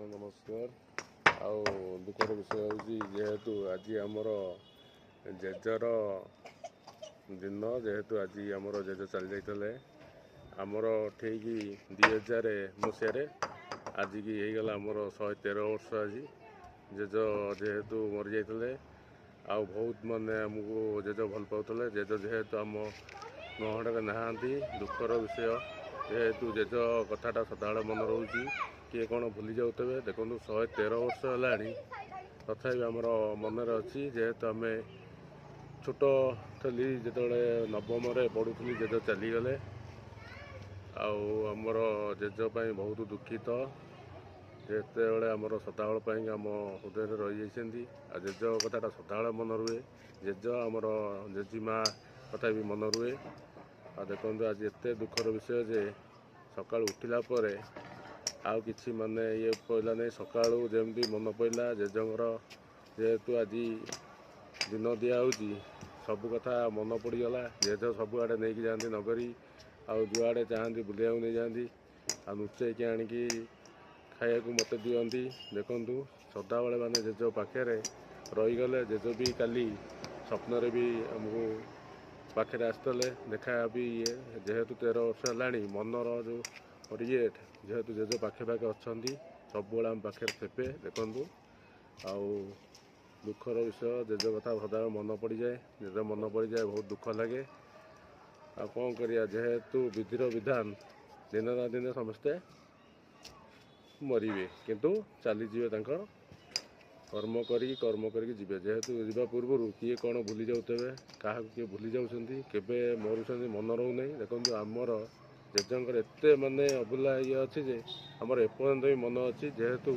ନମସ୍କାର। ଆଉ ଦୁଃଖର ବିଷୟ ହେଉଛି, ଯେହେତୁ ଆଜି ଆମର ଜେଜର ଦିନ, ଯେହେତୁ ଆଜି ଆମର ଜେଜ ଚାଲି ଯାଇଥିଲେ ଆମର ଠିକ୍ 2000 ମସିହାରେ, ଆଜିକି ହେଇଗଲା ଆମର 113 ବର୍ଷ ଆଜି ଜେଜ ଯେହେତୁ ମରିଯାଇଥିଲେ। ଆଉ ବହୁତ ମାନେ ଆମକୁ ଜେଜ ଭଲ ପାଉଥିଲେ। ଜେଜ ଯେହେତୁ ଆମ ଗହଣରେ ନାହାନ୍ତି, ଦୁଃଖର ବିଷୟ। ଯେହେତୁ ଜେଜ କଥାଟା ସଦାବେଳେ ମନେ ରହୁଛି, କିଏ କ'ଣ ଭୁଲି ଯାଉଥିବେ। ଦେଖନ୍ତୁ, 113 ବର୍ଷ ହେଲାଣି, ତଥାପି ଆମର ମନରେ ଅଛି। ଯେହେତୁ ଆମେ ଛୋଟ ଥିଲି, ଯେତେବେଳେ ନବମରେ ପଢ଼ୁଥିଲି, ଜେଜ ଚାଲିଗଲେ। ଆଉ ଆମର ଜେଜ ପାଇଁ ବହୁତ ଦୁଃଖିତ। ଯେତେବେଳେ ଆମର ସଦାବେଳ ପାଇଁ ଆମ ହୃଦୟରେ ରହିଯାଇଛନ୍ତି। ଆଉ ଜେଜ କଥାଟା ସଦାବେଳେ ମନେ ରୁହେ। ଜେଜ, ଆମର ଜେଜିମା କଥା ବି ମନେ ରୁହେ। ଆଉ ଦେଖନ୍ତୁ, ଆଜି ଏତେ ଦୁଃଖର ବିଷୟ ଯେ ସକାଳୁ ଉଠିଲା ପରେ ଆଉ କିଛି ମାନେ ଇଏ ପଡ଼ିଲା ନାହିଁ। ସକାଳୁ ଯେମିତି ମନେ ପଡ଼ିଲା ଜେଜେଙ୍କର, ଯେହେତୁ ଆଜି ଦିନ ଦିଆହେଉଛି, ସବୁ କଥା ମନେ ପଡ଼ିଗଲା। ଜେଜେ ସବୁଆଡ଼େ ନେଇକି ଯାଆନ୍ତି ନଗରୀ, ଆଉ ଯୁଆଡ଼େ ଚାହାନ୍ତି ବୁଲିବାକୁ ନେଇଯାଆନ୍ତି, ଆଉ ଲୁଚେଇକି ଆଣିକି ଖାଇବାକୁ ମୋତେ ଦିଅନ୍ତି। ଦେଖନ୍ତୁ, ସଦାବେଳେ ମାନେ ଜେଜ ପାଖରେ ରହିଗଲେ। ଜେଜ ବି କାଲି ସ୍ୱପ୍ନରେ ବି ଆମକୁ ପାଖରେ ଆସିଥିଲେ, ଦେଖା ବି ଇଏ। ଯେହେତୁ 13 ବର୍ଷ ହେଲାଣି, ମନର ଯେଉଁ ଇଏ, ଯେହେତୁ ଜେଜ ପାଖେ ପାଖେ ଅଛନ୍ତି, ସବୁବେଳେ ଆମ ପାଖରେ ଥିବେ। ଦେଖନ୍ତୁ, ଆଉ ଦୁଃଖର ବିଷୟ, ଜେଜ କଥା ସଦାବେଳେ ମନେ ପଡ଼ିଯାଏ। ଜେଜ ମନେ ପଡ଼ିଯାଏ, ବହୁତ ଦୁଃଖ ଲାଗେ। ଆଉ କ'ଣ କରିବା? ଯେହେତୁ ବିଧିର ବିଧାନ, ଦିନେ ନା ଦିନେ ସମସ୍ତେ ମରିବେ, କିନ୍ତୁ ଚାଲିଯିବେ ତାଙ୍କର କର୍ମ କରିକି, କର୍ମ କରିକି ଯିବେ। ଯେହେତୁ ଯିବା ପୂର୍ବରୁ କିଏ କ'ଣ ଭୁଲି ଯାଉଥିବେ, କାହାକୁ କିଏ ଭୁଲି ଯାଉଛନ୍ତି, କେବେ ମରୁଛନ୍ତି ମନ ରହୁନାହିଁ। ଦେଖନ୍ତୁ, ଆମର ଜେଜେଙ୍କର ଏତେ ମାନେ ଅଭୁଲା ଇଏ ଅଛି ଯେ ଆମର ଏପର୍ଯ୍ୟନ୍ତ ବି ମନ ଅଛି। ଯେହେତୁ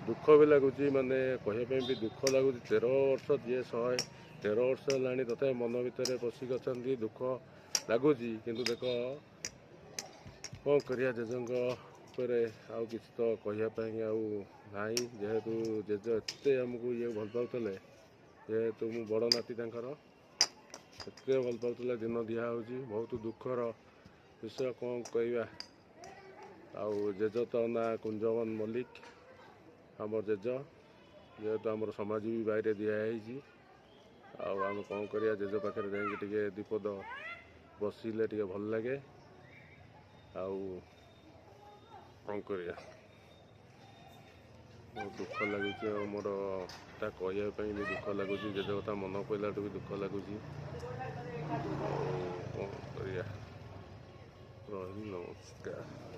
ଦୁଃଖ ବି ଲାଗୁଛି, ମାନେ କହିବା ପାଇଁ ବି ଦୁଃଖ ଲାଗୁଛି। 13 ବର୍ଷ ଯିଏ, 113 ବର୍ଷ ହେଲାଣି, ତଥାପି ମନ ଭିତରେ ପଶିକି ଅଛନ୍ତି, ଦୁଃଖ ଲାଗୁଛି। କିନ୍ତୁ ଦେଖ, କ'ଣ କରିବା? ଜେଜେଙ୍କ ଉପରେ ଆଉ କିଛି ତ କହିବା ପାଇଁ ଆଉ ନାହିଁ। ଯେହେତୁ ଜେଜେ ଏତେ ଆମକୁ ଇଏ ଭଲ ପାଉଥିଲେ, ଯେହେତୁ ମୁଁ ବଡ଼ ନାତି ତାଙ୍କର, ଏତେ ଭଲ ପାଉଥିଲେ, ଦିନ ଦିଆହେଉଛି। ବହୁତ ଦୁଃଖର ବିଷୟ, କ'ଣ କହିବା ଆଉ? ଜେଜ ତ ନାଁ କୁଞ୍ଜବନ ମଲ୍ଲିକ ଆମର ଜେଜ। ଯେହେତୁ ଆମର ସମାଜ ବି ବାଇରେ ଦିଆହେଇଛି। ଆଉ ଆମେ କ'ଣ କରିବା? ଜେଜ ପାଖରେ ଯାଇକି ଟିକେ ଦୀପଦ ବସିଲେ ଟିକେ ଭଲ ଲାଗେ। ଆଉ କ'ଣ କରିବା? ବହୁତ ଦୁଃଖ ଲାଗୁଛି। ଆଉ ମୋର ତା କହିବା ପାଇଁ ବି ଦୁଃଖ ଲାଗୁଛି। ଜେଜ କଥା ମନେ ପଡ଼ିଲାଠୁ ବି ଦୁଃଖ ଲାଗୁଛି। ଆଉ କ'ଣ କରିବା? ରହିଲି, ନମସ୍କାର।